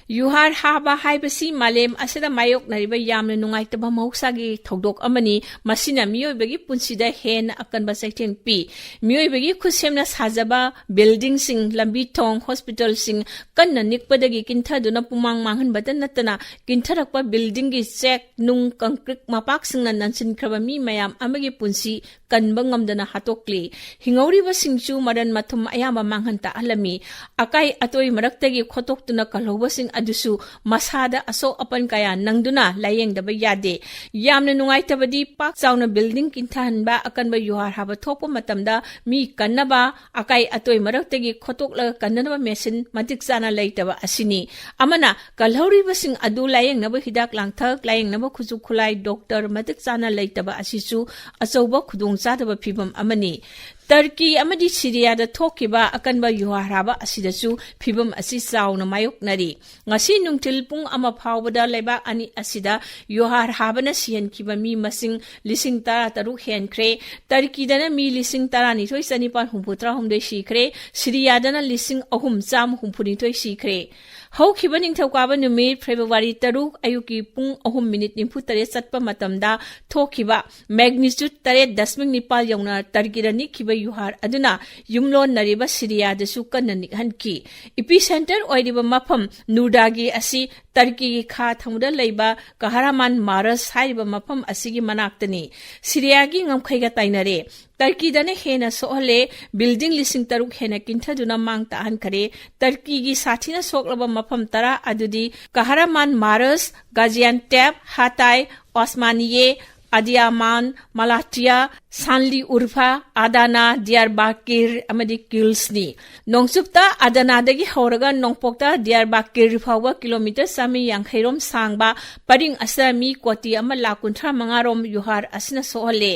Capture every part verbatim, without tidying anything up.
ꯌꯨꯍꯥꯔ ꯍꯥꯕ ꯍꯥꯏꯕꯁꯤ ꯃꯥꯂꯦꯝ ꯑꯁꯤꯗ ꯃꯥꯌꯣꯛꯅꯔꯤꯕ ꯌꯥꯝꯅ ꯅꯨꯡꯉꯥꯏꯇꯕ ꯃꯍꯧꯁꯥꯒꯤ ꯊꯧꯗꯣꯛ ꯑꯃꯅꯤ꯫ ꯃꯁꯤꯅ ꯃꯤꯑꯣꯏꯕꯒꯤ ꯄꯨꯟꯁꯤꯗ ꯍꯦꯟꯅ ꯑꯀꯟꯕ ꯆꯩꯊꯦꯡ ꯄꯤ꯫ ꯃꯤꯑꯣꯏꯕꯒꯤ ꯈꯨꯠꯁꯦꯝꯅ ꯁꯥꯖꯕ buildingꯁꯤꯡ, ꯂꯝꯕꯤ ꯊꯣꯡ, hospitalꯁꯤꯡ ꯀꯟꯅ ꯅꯤꯛꯄꯗꯒꯤ ꯀꯤꯟꯊꯗꯨꯅ ꯄꯨꯃꯥꯡ ꯃꯥꯡꯍꯟꯕꯇ ꯅꯠꯇꯅ, ꯀꯤꯟꯊꯔꯛꯄ buildingꯒꯤ ꯆꯦꯛ, ꯅꯨꯡ, concrete ꯃꯄꯥꯛꯁꯤꯡꯅ ꯅꯟꯁꯤꯟꯈ꯭ꯔꯕ ꯃꯤ ꯃꯌꯥꯝ ꯑꯃꯒꯤ ꯄꯨꯟꯁꯤ ꯀꯟꯕ ꯉꯝꯗꯅ ꯍꯥꯠꯇꯣꯛꯂꯤ꯫ ꯍꯤꯡꯍꯧꯔꯤꯕꯁꯤꯡꯁꯨ ꯃꯔꯟ ꯃꯊꯨꯝ ꯑꯌꯥꯝꯕ ꯃꯥꯡꯍꯟ ꯇꯥꯛꯍꯜꯂꯝꯃꯤ꯫ ꯑꯀꯥꯏ ꯑꯇꯣꯏ ꯃꯔꯛꯇꯒꯤ ꯈꯣꯠꯇꯣꯛꯇꯨꯅ ꯀꯜꯍꯧꯕꯁꯤꯡ ꯑꯗꯨꯁꯨ ꯃꯁꯥꯗ ꯑꯁꯣꯛ ꯑꯄꯟ ꯀꯌꯥ ꯅꯪꯗꯨꯅ ꯂꯥꯌꯦꯡꯗꯕ ꯌꯥꯗꯦ꯫ ꯌꯥꯝꯅ ꯅꯨꯡꯉꯥꯏꯇꯕꯗꯤ, ꯄꯥꯛ ꯆꯥꯎꯅ building ꯀꯤꯟꯊꯍꯟꯕ ꯑꯀꯟꯕ ꯌꯨꯍꯥꯔ ꯍꯥꯕ ꯊꯣꯛꯄ ꯃꯇꯝꯗ ꯃꯤ ꯀꯟꯅꯕ, ꯑꯀꯥꯏ ꯑꯇꯣꯏ ꯃꯔꯛꯇꯒꯤ ꯈꯣꯠꯇꯣꯛꯂꯒ ꯀꯟꯅꯅꯕ machine ꯃꯇꯤꯛ ꯆꯥꯅ ꯂꯩꯇꯕ ꯑꯁꯤꯅꯤ꯫ ꯑꯃꯅ ꯀꯜꯍꯧꯔꯤꯕꯁꯤꯡ ꯑꯗꯨ ꯂꯥꯌꯦꯡꯅꯕ ꯍꯤꯗꯥꯛ ꯂꯥꯡꯊꯛ, ꯂꯥꯌꯦꯡꯅꯕ ꯈꯨꯠꯁꯨ ꯈꯨꯠꯂꯥꯏ, doctor ꯃꯇꯤꯛ ꯆꯥꯅ ꯂꯩꯇꯕ ꯑꯁꯤꯁꯨ ꯑꯆꯧꯕ ꯈꯨꯗꯣꯡꯆꯥꯗꯕ ꯐꯤꯚꯝ ꯑꯃꯅꯤ꯫ ꯇꯔꯀꯤ ꯑꯃꯗꯤ ꯁꯤꯔꯤꯌꯥꯗ ꯊꯣꯛꯈꯤꯕ ꯑꯀꯟꯕ ꯌꯨꯍꯥꯔ ꯍꯥꯕ ꯑꯁꯤꯗꯁꯨ ꯐꯤꯚꯝ ꯑꯁꯤ ꯆꯥꯎꯅ ꯃꯥꯌꯣꯛꯅꯔꯤ꯫ ꯉꯁꯤ ꯅꯨꯡꯊꯤꯜ ꯄꯨꯡ ꯑꯃ ꯐꯥꯎꯕꯗ ꯂꯩꯕꯥꯛ ꯑꯅꯤ ꯑꯁꯤꯗ ꯌꯨꯍꯥꯔ ꯍꯥꯕꯅ ꯁꯤꯍꯟꯈꯤꯕ ꯃꯤ ꯃꯁꯤꯡ ꯂꯤꯁꯤꯡ ꯇꯔꯥ ꯇꯔꯨꯛ ꯍꯦꯟꯈ꯭ꯔꯦ꯫ ꯇꯔꯀꯤꯗꯅ ꯃꯤ ꯂꯤꯁꯤꯡ ꯇꯔꯥꯅꯤꯊꯣꯏ ꯆꯅꯤꯄꯥꯜ ꯍꯨꯝꯐꯨ ꯇꯔꯥ ꯍꯨꯝꯗꯣꯏ ꯁꯤꯈ꯭ꯔꯦ꯫ ꯁꯤꯔꯤꯌꯥꯗꯅ ꯂꯤꯁꯤꯡ ꯑꯍꯨꯝ ꯆꯥꯝꯃ ꯍꯨꯝꯐꯨ ꯅꯤꯊꯣꯏ ꯁꯤꯈ꯭ꯔꯦ꯫ ꯍꯧꯈꯤꯕ ꯅꯤꯡꯊꯧꯀꯥꯕ ꯅꯨꯃꯤꯠ February ꯇꯔꯨꯛ ꯑꯌꯨꯛꯀꯤ ꯄꯨꯡ ꯑꯍꯨꯝ ꯃꯤꯅꯤꯠ ꯅꯤꯐꯨ ꯇꯔꯦꯠ ꯆꯠꯄ ꯃꯇꯝꯗ ꯊꯣꯛꯈꯤꯕ magnitude ꯇꯔꯦꯠ ꯗꯁꯃꯤꯛ ꯅꯤꯄꯥꯜ ꯌꯧꯅ ꯇꯔꯀꯤꯗ ꯅꯤꯛꯈꯤꯕ ꯌꯨꯍꯥꯔ ꯑꯗꯨꯅ ꯌꯨꯝꯂꯣꯟꯅꯔꯤꯕ ꯁꯤꯔꯤꯌꯥꯗꯁꯨ ꯀꯟꯅ ꯅꯤꯛꯍꯟꯈꯤ꯫ Epicenter ꯑꯣꯏꯔꯤꯕ ꯃꯐꯝ ꯅꯨꯔꯗꯥꯒꯤ ꯑꯁꯤ ꯇꯔꯀꯤꯒꯤ ꯈꯥ ꯊꯪꯕꯗ ꯂꯩꯕ ꯀꯍꯔꯥꯃꯥꯟ ꯃꯥꯔꯁ ꯍꯥꯏꯔꯤꯕ ꯃꯐꯝ ꯑꯁꯤꯒꯤ ꯃꯅꯥꯛꯇꯅꯤ꯫ ꯁꯤꯔꯤꯌꯥꯒꯤ ꯉꯝꯈꯩꯒ ꯇꯥꯏꯅꯔꯦ꯫ ꯇꯔꯀꯤꯗꯅ ꯍꯦꯟꯅ ꯁꯣꯛꯍꯜꯂꯦ꯫ Building ꯂꯤꯁꯤꯡ ꯇꯔꯨꯛ ꯍꯦꯟꯅ ꯀꯤꯟꯊꯗꯨꯅ ꯃꯥꯡ ꯇꯥꯛꯍꯟꯈꯔꯦ꯫ ꯇꯔꯀꯤꯒꯤ ꯁꯥꯊꯤꯅ ꯁꯣꯛꯂꯕ ꯃꯐꯝ ꯇꯔꯥ ꯑꯗꯨꯗꯤ ꯀꯍꯔꯥꯃꯥꯟ ꯃꯥꯔꯁ, ꯒꯥꯖꯤꯌꯥꯟꯇꯦꯞ, ꯍꯥꯇꯥꯏ, ꯑꯣꯁꯃꯥꯅꯤꯌꯦ, ꯑꯗꯤꯌꯥꯃꯥꯟ, ꯃꯥꯂꯥꯇꯤꯌꯥ, ꯁꯥꯟꯂꯤ ꯎꯔꯐꯥ, ꯑꯗꯥꯅꯥ, ꯗꯤꯌꯥꯔꯕꯥꯀꯤꯔ ꯑꯃꯗꯤ ꯀꯤꯜꯁꯅꯤ꯫ ꯅꯣꯡꯆꯨꯞꯇ ꯑꯗꯥꯅꯥꯗꯒꯤ ꯍꯧꯔꯒ ꯅꯣꯡꯄꯣꯛꯇ ꯗꯤꯌꯥꯔꯕꯥꯀꯤꯔ ꯐꯥꯎꯕ ꯀꯤꯂꯣꯃꯤꯇꯔ ꯆꯥꯃꯔꯤ ꯌꯥꯡꯈꯩ ꯔꯣꯝ ꯁꯥꯡꯕ ꯄꯔꯤꯡ ꯑꯁꯤꯗ ꯃꯤ ꯀꯣꯇꯤ ꯑꯃ ꯂꯥꯈ ꯀꯨꯟꯊ꯭ꯔꯥ ꯃꯉꯥ ꯔꯣꯝ ꯌꯨꯍꯥꯔ ꯑꯁꯤꯅ ꯁꯣꯛꯍꯜꯂꯦ꯫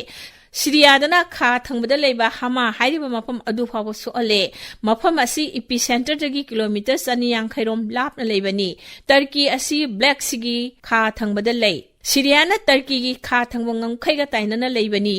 ꯁꯤꯔꯤꯌꯥꯗꯅ ꯈꯥ ꯊꯪꯕꯗ ꯂꯩꯕ ꯍꯃꯥ ꯍꯥꯏꯔꯤꯕ ꯃꯐꯝ ꯑꯗꯨ ꯐꯥꯎꯕ ꯁꯣꯛꯍꯜꯂꯦ꯫ ꯃꯐꯝ ꯑꯁꯤ epicenterꯗꯒꯤ ꯀꯤꯂꯣꯃꯤꯇꯔ ꯆꯅꯤ ꯌꯥꯡꯈꯩ ꯔꯣꯝ ꯂꯥꯞꯅ ꯂꯩꯕꯅꯤ꯫ ꯇꯔꯀꯤ ꯑꯁꯤ Black Seaꯒꯤ ꯈꯥ ꯊꯪꯕꯗ ꯂꯩ꯫ ꯁꯤꯔꯤꯌꯥꯅ ꯇꯔꯀꯤꯒꯤ ꯈꯥ ꯊꯪꯕ ꯉꯝꯈꯩꯒ ꯇꯥꯏꯅꯅ ꯂꯩꯕꯅꯤ꯫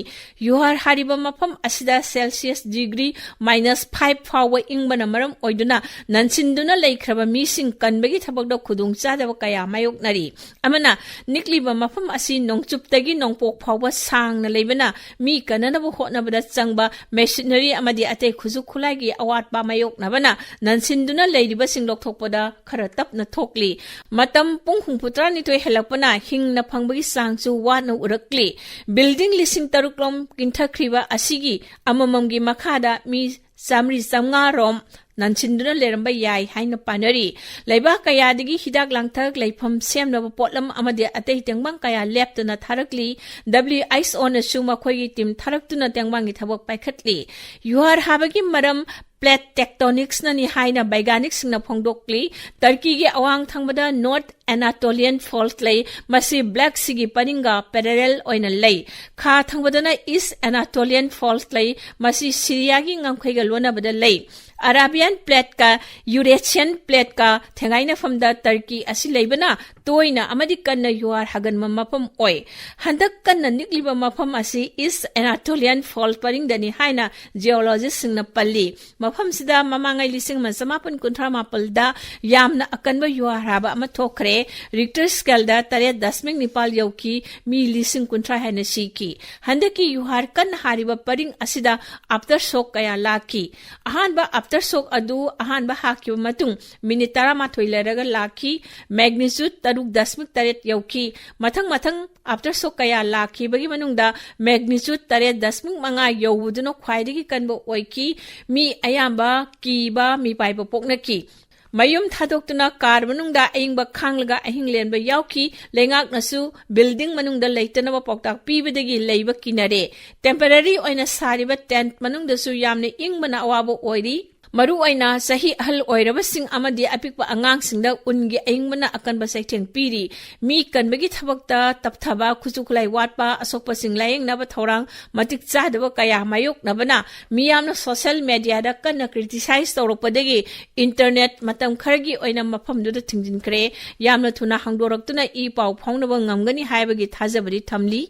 ꯌꯨꯍꯥꯔ ꯍꯥꯏꯔꯤꯕ ꯃꯐꯝ ꯑꯁꯤꯗ ꯁꯦꯜꯁꯤꯌꯁ ꯗꯤꯒ꯭ꯔꯤ ꯃꯥꯏꯅꯁ ꯐꯥꯏꯚ ꯐꯥꯎꯕ ꯏꯪꯕꯅ ꯃꯔꯝ ꯑꯣꯏꯗꯨꯅ ꯅꯟꯁꯤꯟꯗꯨꯅ ꯂꯩꯈ꯭ꯔꯕ ꯃꯤꯁꯤꯡ ꯀꯟꯕꯒꯤ ꯊꯕꯛꯇ ꯈꯨꯗꯣꯡꯆꯥꯗꯕ ꯀꯌꯥ ꯃꯥꯌꯣꯛꯅꯔꯤ꯫ ꯑꯃꯅ, ꯅꯤꯛꯂꯤꯕ ꯃꯐꯝ ꯑꯁꯤ ꯅꯣꯡꯆꯨꯞꯇꯒꯤ ꯅꯣꯡꯄꯣꯛ ꯐꯥꯎꯕ ꯁꯥꯡꯅ ꯂꯩꯕꯅ ꯃꯤ ꯀꯟꯅꯅꯕ ꯍꯣꯠꯅꯕꯗ ꯆꯪꯕ ꯃꯦꯁꯤꯅꯔꯤ ꯑꯃꯗꯤ ꯑꯇꯩ ꯈꯨꯠꯁꯨ ꯈꯨꯠꯂꯥꯏꯒꯤ ꯑꯋꯥꯠꯄ ꯃꯥꯌꯣꯛꯅꯕꯅ ꯅꯟꯁꯤꯟꯗꯨꯅ ꯂꯩꯔꯤꯕꯁꯤꯡ ꯂꯧꯊꯣꯛꯄꯗ ꯈꯔ ꯇꯞꯅ ꯊꯣꯛꯂꯤ꯫ ꯃꯇꯝ ꯄꯨꯡ ꯍꯨꯝꯐꯨꯇꯔꯥꯅꯤꯊꯣꯏ ꯍꯦꯜꯂꯛꯄꯅ ꯍꯤꯡꯅ ꯐꯪꯕꯒꯤ ꯆꯥꯡꯁꯨ ꯋꯥꯠꯅ ꯎꯔꯛꯂꯤ꯫ ꯕꯤꯜꯗꯤꯡ ꯂꯤꯁꯤꯡ ꯇꯔꯨꯛ ꯔꯣꯝ ꯀꯤꯟꯊꯈ꯭ꯔꯤꯕ ꯑꯁꯤꯒꯤ ꯑꯃꯃꯝꯒꯤ ꯃꯈꯥꯗ ꯃꯤ ꯆꯥꯃꯔꯤ ꯆꯥꯃꯉꯥ ꯔꯣꯝ ꯅꯟꯁꯤꯟꯗꯨꯅ ꯂꯩꯔꯝꯕ ꯌꯥꯏ ꯍꯥꯏꯅ ꯄꯥꯅꯔꯤ꯫ ꯂꯩꯕꯥꯛ ꯀꯌꯥꯗꯒꯤ ꯍꯤꯗꯥꯛ ꯂꯥꯡꯊꯛ, ꯂꯩꯐꯝ ꯁꯦꯝꯅꯕ ꯄꯣꯠꯂꯝ ꯑꯃꯗꯤ ꯑꯇꯩ ꯇꯦꯡꯕꯥꯡ ꯀꯌꯥ ꯂꯦꯞꯇꯅ ꯊꯥꯔꯛꯂꯤ꯫ ꯗꯕ꯭ꯂꯤꯎ ꯑꯩꯆ ꯑꯣꯅꯁꯨ ꯃꯈꯣꯏꯒꯤ ꯇꯤꯝ ꯊꯥꯔꯛꯇꯨꯅ ꯇꯦꯡꯕꯥꯡꯒꯤ ꯊꯕꯛ ꯄꯥꯏꯈꯠꯂꯤ꯫ ꯌꯨꯍꯥꯔ ꯍꯥꯕꯒꯤ ꯃꯔꯝ ꯄ꯭ꯂꯦꯠ ꯇꯦꯛꯇꯣꯅꯤꯛꯁꯅꯅꯤ ꯍꯥꯏꯅ ꯕꯩꯒꯥꯅꯤꯛꯁꯤꯡꯅ ꯐꯣꯡꯗꯣꯛꯂꯤ꯫ ꯇꯔꯀꯤꯒꯤ ꯑꯋꯥꯡ ꯊꯪꯕꯗ ꯅꯣꯔꯠ ꯑꯦꯅꯥꯇꯣꯂꯤꯌꯟ ꯐꯣꯜꯠ ꯂꯩ꯫ ꯃꯁꯤ ꯕ꯭ꯂꯦꯛ ꯁꯤꯒꯤ ꯄꯔꯤꯡꯒ ꯄꯦꯔꯦꯂꯦꯜ ꯑꯣꯏꯅ ꯂꯩ꯫ ꯈꯥ ꯊꯪꯕꯗꯅ ꯏꯁ ꯑꯦꯅꯥꯇꯣꯂꯤꯌꯟ ꯐꯣꯜꯠ ꯂꯩ꯫ ꯃꯁꯤ ꯁꯤꯔꯤꯌꯥꯒꯤ ꯉꯝꯈꯩꯒ ꯂꯣꯟꯅꯕꯗ ꯂꯩ꯫ ꯑꯔꯥꯕꯤꯌꯥꯟ ꯄ꯭ꯂꯦꯠꯀ ꯌꯨꯔꯦꯁꯤꯌꯟ ꯄ꯭ꯂꯦꯠꯀ ꯊꯦꯡꯒꯥꯏꯅꯐꯝꯗ ꯇꯔꯀꯤ ꯑꯁꯤ ꯂꯩꯕꯅ ꯇꯣꯏꯅ ꯑꯃꯗꯤ ꯀꯟꯅ ꯌꯨꯍꯥꯔ ꯍꯥꯒꯟꯕ ꯃꯐꯝ ꯑꯣꯏ꯫ ꯍꯟꯗꯛ ꯀꯟꯅ ꯅꯤꯛꯂꯤꯕ ꯃꯐꯝ ꯑꯁꯤ ꯏꯁ ꯑꯦꯅꯥꯇꯣꯂꯤꯌꯟ ꯐꯣꯜꯠ ꯄꯔꯤꯡꯗꯅꯤ ꯍꯥꯏꯅ ꯖꯤꯑꯣꯂꯣꯖꯤꯁꯁꯤꯡꯅ ꯄꯜꯂꯤ꯫ ꯃꯐꯝꯁꯤꯗ ꯃꯃꯥꯡꯉꯩ ꯂꯤꯁꯤꯡ ꯑꯃ ꯆꯃꯥꯄꯟ ꯀꯨꯟꯊ꯭ꯔꯥ ꯃꯥꯄꯜꯗ ꯌꯥꯝꯅ ꯑꯀꯟꯕ ꯌꯨꯍꯥꯔ ꯍꯥꯕ ꯑꯃ ꯊꯣꯛꯈ꯭ꯔꯦ꯫ ꯔꯤꯛꯇꯔ ꯁ꯭ꯀꯦꯜꯗ ꯇꯔꯦꯠ ꯗꯁꯃꯤꯛ ꯅꯤꯄꯥꯜ ꯌꯧꯈꯤ꯫ ꯃꯤ ꯂꯤꯁꯤꯡ ꯀꯨꯟꯊ꯭ꯔꯥ ꯍꯦꯟꯅ ꯁꯤꯈꯤ꯫ ꯍꯟꯗꯛꯀꯤ ꯌꯨꯍꯥꯔ ꯀꯟꯅ ꯍꯥꯔꯤꯕ ꯄꯔꯤꯡ ꯑꯁꯤꯗ ꯑꯥꯐꯇꯔ ꯁꯣꯛ ꯀꯌꯥ ꯂꯥꯛꯈꯤ꯫ ꯑꯍꯥꯟꯕ ꯑꯥꯐꯇꯔ ꯁꯣꯛ ꯑꯗꯨ ꯑꯍꯥꯟꯕ ꯍꯥꯛꯈꯤꯕ ꯃꯇꯨꯡ ꯃꯤꯅꯤꯠ ꯇꯔꯥꯃꯥꯊꯣꯏ ꯂꯩꯔꯒ ꯂꯥꯛꯈꯤ꯫ ꯃꯦꯒꯅꯤꯆꯨꯠ ꯇꯔꯨꯛ ꯗꯁꯃꯤꯛ ꯇꯔꯦꯠ ꯌꯧꯈꯤ꯫ ꯃꯊꯪ ꯃꯊꯪ ꯑꯥꯐꯇꯔ ꯁꯣꯛ ꯀꯌꯥ ꯂꯥꯛꯈꯤꯕꯒꯤ ꯃꯅꯨꯡꯗ ꯃꯦꯒꯅꯤꯆꯨꯠ ꯇꯔꯦꯠ ꯗꯁꯃꯤꯛ ꯃꯉꯥ ꯌꯧꯕꯗꯨꯅ ꯈ꯭ꯋꯥꯏꯗꯒꯤ ꯀꯟꯕ ꯑꯣꯏꯈꯤ꯫ ꯃꯤ ꯑꯌꯥꯝꯕ ꯀꯤꯕ ꯃꯤꯄꯥꯏꯕ ꯄꯣꯛꯅꯈꯤ꯫ ꯃꯌꯨꯝ ꯊꯥꯗꯣꯛꯇꯨꯅ ꯀꯥꯔ ꯃꯅꯨꯡꯗ ꯑꯏꯪꯕ ꯈꯥꯡꯂꯒ ꯑꯍꯤꯡ ꯂꯦꯟꯕ ꯌꯥꯎꯈꯤ꯫ ꯂꯩꯉꯥꯛꯅꯁꯨ ꯕꯤꯜꯗꯤꯡ ꯃꯅꯨꯡꯗ ꯂꯩꯇꯅꯕ ꯄꯥꯎꯇꯥꯛ ꯄꯤꯕꯗꯒꯤ ꯂꯩꯕ ꯀꯤꯅꯔꯦ꯫ ꯇꯦꯝꯄꯔꯦꯔꯤ ꯑꯣꯏꯅ ꯁꯥꯔꯤꯕ ꯇꯦꯟꯠ ꯃꯅꯨꯡꯗꯁꯨ ꯌꯥꯝꯅ ꯏꯪꯕꯅ ꯑꯋꯥꯕ ꯑꯣꯏꯔꯤ꯫ ꯃꯔꯨꯑꯣꯏꯅ ꯆꯍꯤ ꯑꯍꯜ ꯑꯣꯏꯔꯕꯁꯤꯡ ꯑꯃꯗꯤ ꯑꯄꯤꯛꯄ ꯑꯉꯥꯡꯁꯤꯡꯗ ꯎꯟꯒꯤ ꯑꯏꯪꯕꯅ ꯑꯀꯟꯕ ꯆꯩꯊꯦꯡ ꯄꯤꯔꯤ꯫ ꯃꯤ ꯀꯟꯕꯒꯤ ꯊꯕꯛꯇ ꯇꯞꯊꯕ, ꯈꯨꯠꯁꯨ ꯈꯨꯠꯂꯥꯏ ꯋꯥꯠꯄ, ꯑꯁꯣꯛꯄꯁꯤꯡ ꯂꯥꯌꯦꯡꯅꯕ ꯊꯧꯔꯥꯡ ꯃꯇꯤꯛ ꯆꯥꯗꯕ ꯀꯌꯥ ꯃꯥꯌꯣꯛꯅꯕꯅ ꯃꯤꯌꯥꯝꯅ social mediaꯗ ꯀꯟꯅ criticize ꯇꯧꯔꯛꯄꯗꯒꯤ internet ꯃꯇꯝ ꯈꯔꯒꯤ ꯑꯣꯏꯅ ꯃꯐꯝꯗꯨꯗ ꯊꯤꯡꯖꯤꯟꯈ꯭ꯔꯦ꯫ ꯌꯥꯝꯅ ꯊꯨꯅ ꯍꯥꯡꯗꯣꯔꯛꯇꯨꯅ ꯏ ꯄꯥꯎ ꯐꯥꯎꯅꯕ ꯉꯝꯒꯅꯤ ꯍꯥꯏꯕꯒꯤ ꯊꯥꯖꯕꯗꯤ ꯊꯝꯂꯤ꯫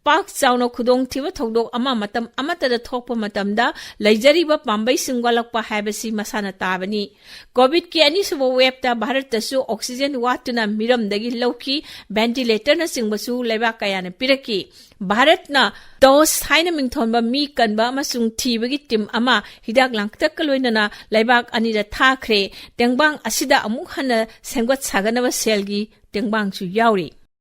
ꯄꯥꯛ ꯆꯥꯎꯅ ꯈꯨꯗꯣꯡꯊꯤꯕ ꯊꯧꯗꯣꯛ ꯑꯃ ꯃꯇꯝ ꯑꯃꯠꯇꯗ ꯊꯣꯛꯄ ꯃꯇꯝꯗ ꯂꯩꯖꯔꯤꯕ ꯄꯥꯝꯕꯩꯁꯤꯡ ꯋꯥꯠꯂꯛꯄ ꯍꯥꯏꯕꯁꯤ ꯃꯁꯥꯅ ꯇꯥꯕꯅꯤ꯫ COVIDꯀꯤ ꯑꯅꯤꯁꯨꯕ waveꯇ ꯚꯥꯔꯠꯇꯁꯨ oxygen ꯋꯥꯠꯇꯨꯅ ꯃꯤꯔꯝꯗꯒꯤ ꯂꯧꯈꯤ, ventilatorꯅꯆꯤꯡꯕꯁꯨ ꯂꯩꯕꯥꯛ ꯀꯌꯥꯅ ꯄꯤꯔꯛꯈꯤ꯫ ꯚꯥꯔꯠꯅ TOSS ꯍꯥꯏꯅ ꯃꯤꯡꯊꯣꯟꯕ ꯃꯤ ꯀꯟꯕ ꯑꯃꯁꯨꯡ ꯊꯤꯕꯒꯤ team ꯑꯃ ꯍꯤꯗꯥꯛ ꯂꯥꯡꯊꯛꯀ ꯂꯣꯏꯅꯅ ꯂꯩꯕꯥꯛ ꯑꯅꯤꯗ ꯊꯥꯈ꯭ꯔꯦ꯫ ꯇꯦꯡꯕꯥꯡ ꯑꯁꯤꯗ ꯑꯃꯨꯛ ꯍꯟꯅ ꯁꯦꯝꯒꯠ ꯁꯥꯒꯠꯅꯕ ꯁꯦꯜꯒꯤ ꯇꯦꯡꯕꯥꯡꯁꯨ ꯌꯥꯎꯔꯤ꯫